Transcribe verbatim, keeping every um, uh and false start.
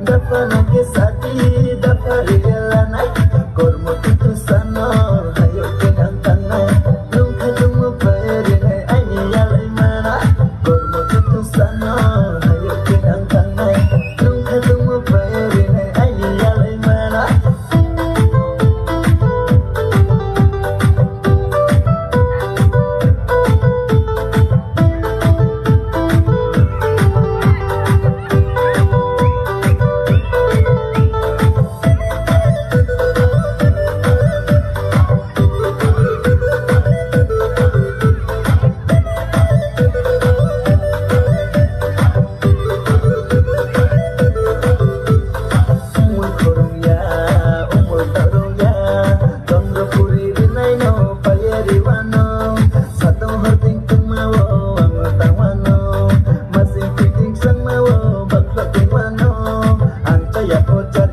Dapana ke sati, dapari gelanai, kormo tutu sano, hayo ke nang tangnai, lungkha lungmo pairinai, aini yalai mana, kormo tutu sano, hayo ke nang tangnai, lungkha lungmo pairinai, aini yalai mana. Umul khorokya, umul khorokya, Chandra puri rinai no payari wano, satung horting tungma o ang tangwano, masing piting sangma o bakla tungwano, ang chaya pocha.